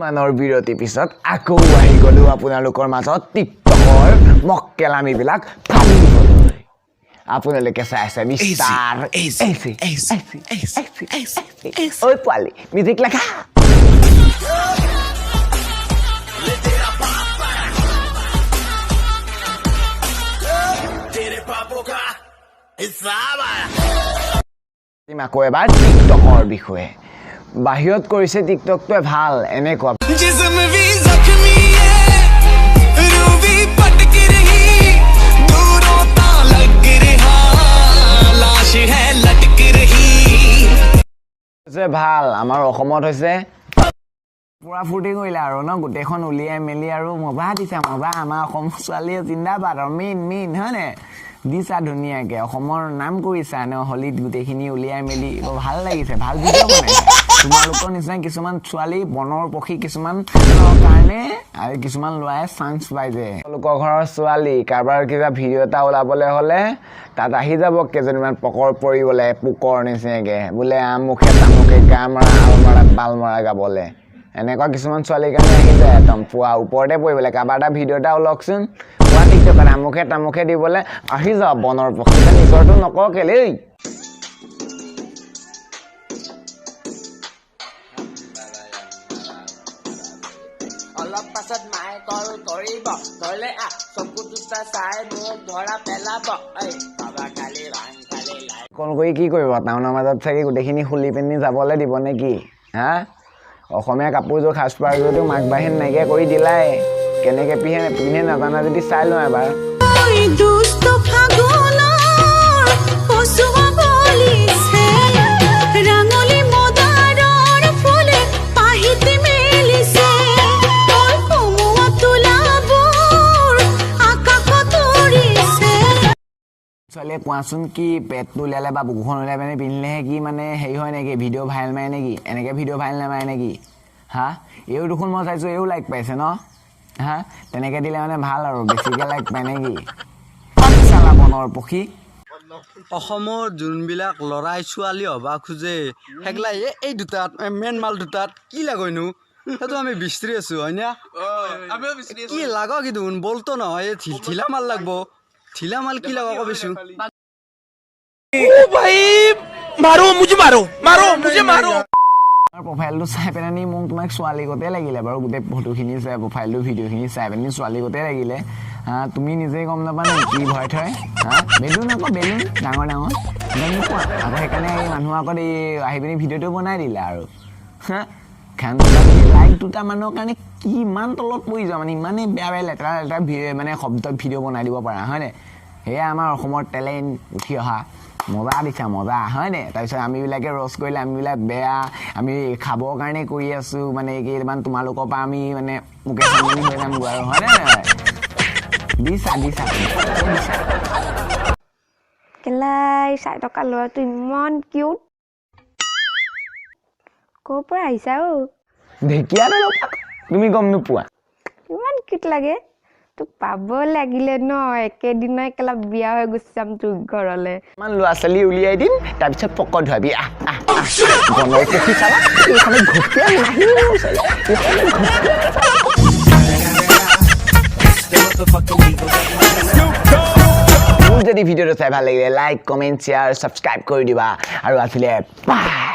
মানৰ বিৰতিৰ পিছত আকৌ আহি গ'লো আপোনালোকৰ মাজত টিকটকৰ মক্কেলামিবিলাক ফালি দিবলৈ। আপোনালোকে চাই আছে mister easy, easy, easy, easy, easy. ঐ পোৱালি, মিউজিক লাগা। আকৌ এবাৰ টিকটকৰ বিষয়ে। বাহিৰত কৰিছে টিকটকটোৱে ভাল এনেকুৱা। जिस्म भी जख्मी है, रूह भी भटक रही, दूरों ता लग रहा लाश है लटक रही। হৈছে ভাল, আমাৰ অসমত হৈছে পুৰা ফূৰ্তি কৰিলে আৰু ন, গোটেইখন উলিয়াই মেলি আৰু মজা দিছে, মজা। আমাৰ অসমৰ ছোৱালীয়ে জিন্দাবাদ আৰু মেইন মেইন হয়নে? দিছা ধুনীয়াকে, অসমৰ নাম কৰিছা ন। হোলীত গোটেইখিনি উলিয়াই মেলি বৰ ভাল লাগিছে, ভাল ভিডিঅ' বনাইছা। তোমালোকৰ নিচিনা কিছুমান ছোৱালী, বনৰ পক্ষী কিছুমান কাৰণে আৰু কিছুমান ল'ৰাই চান্স পাই যে তেওঁলোকৰ ঘৰৰ ছোৱালী কাৰোবাৰ কিবা ভিডিঅ' এটা ওলাবলৈ হ'লে তাত আহি যাব কেইজনীমান পকৰ পৰিবলৈ পোকৰ নিচিনাকে, বোলে আমুখে তামুখে গা মৰা, আল মৰা, বাল মৰা গাবলে। এনেকুৱা কিছুমান ছোৱালীৰ কাৰণে আহি যায় একদম পুৱা ওপৰতে পৰিবলৈ। কাৰোবাৰ এটা ভিডিঅ' এটা ওলাওকচোন পুৱা টিকটকত আমুখে তামুখে দিবলৈ আহি যাওঁ বনৰ পক্ষী। নিজৰটো নকওঁ কেলেই। অলপ পাছত মায়ে কল কৰিব, ধৰিলে আহ চকু দুটা চাই মোক ধৰা পেলাব। ঐ বাবা, খালি ভাং খালি লাই। কল কৰি কি কৰিব? টাউনৰ মাজত চাগে গোটেইখিনি খুলি পিনি যাবলৈ দিব নে কি? হা, অসমীয়া কাপোৰযোৰ, সাজপাৰযোৰটো মাক বাহিন নাইকিয়া কৰি দিলাই। কেনেকৈ পিন্ধে পিন্ধে নাজানা যদি চাই লওঁ এবাৰ। দুষ্ট ফাগুনৰ পচোৱা বলিছে, ৰাঙলী মদাৰৰ ফুলে পাহিতে মেলিছে, তোৰ কমোৱা তোলাবোৰ আকাশত উৰিছে। ছোৱালীয়ে কোৱাচোন, কি পেটটো উলিয়ালে বা বুকুখন উলিয়াই পিনে পিন্ধিলেহে কি মানে হেৰি হয় নেকি? ভিডিঅ' ভাইৰেল মাৰে নেকি? এনেকৈ ভিডিঅ' ভাইৰেল নামাৰে নেকি? হা, এইও দেখোন মই চাইছোঁ, এইও লাইক পাইছে ন। হা, তেনেকৈ দিলে মানে ভাল আৰু বেছিকৈ লাইক পায় নেকি? চালা বনৰ পক্ষী। অসমৰ যোনবিলাক ল'ৰাই ছোৱালী হ'বা খোজে, সেইগিলা এই দুটাত মেইন মাল দুটাত কি লাগয়নো, সেইটো আমি বিচাৰি আছো, হয়নে? কি লাগ কি দেখোন বলতো নহয়, এই ঢিলা মাল লাগব। ঢিলা মাল কি লাগ কবিছো? मारो मुझे, मारो मारो मुझे मारो। প্ৰফাইলটো চাই পেলানি মোক তোমাক ছোৱালী গতে লাগিলে বাৰু। গোটেই ফটোখিনি চাই, প্ৰফাইলটো, ভিডিঅ'খিনি চাই পেলানি ছোৱালী গতে লাগিলে। হা, তুমি নিজেই গম নাপা নে কি ভয় থয়? হা, বেলুন আকৌ, বেলুন ডাঙৰ ডাঙৰ গম নোপোৱা আকৌ। সেইকাৰণে এই মানুহৰ আগত এই আহি পিনি ভিডিঅ'টো বনাই দিলে আৰু। হা, খান লাইক দুটা মানুহৰ কাৰণে কিমান তলত পৰি যোৱা, মানে ইমানেই বেয়া বেয়া লেতেৰা লেতেৰা মানে শব্দত ভিডিঅ' বনাই দিব পাৰা, হয়নে? সেয়া আমাৰ অসমৰ টেলেণ্ট উঠি অহা, মজা দিছা, মজা, হয়নে? তাৰপিছত আমিবিলাকে ৰ'চ কৰিলে আমিবিলাক বেয়া, আমি খাবৰ কাৰণে কৰি আছোঁ। মানে কেইটামান তোমালোকৰ পৰা আমি মানে মুকেশ আম্বানী হৈ যামগৈ আৰু, হয়নে নহয়? দিছা, দিছা, দিছা। কেলাই চাই থকা ল'ৰাটো ইমান কিউট, ক'ৰ পৰা আহিছা অ'? ঢেকীয়া তুমি গম নোপোৱা। ইমান কিউট লাগে তোক, পাব লাগিলে ন একেদিনাই কেলা বিয়া হৈ গুচি যাম তোৰ ঘৰলে। ইমান ল'ৰা ছোৱালী উলিয়াই দিম, তাৰপিছত পকত ধোৱাবি। আহ আহ আহ, বনৰ পক্ষী চালা, এইখনে ঘপীয়া নাহিব চালা, এইখনে ঘপীয়া। মোৰ যদি ভিডিঅ'টো চাই ভাল লাগিলে লাইক, কমেণ্ট, শ্বেয়াৰ, ছাবস্ক্ৰাইব কৰি দিবা আৰু আছিলে বাই।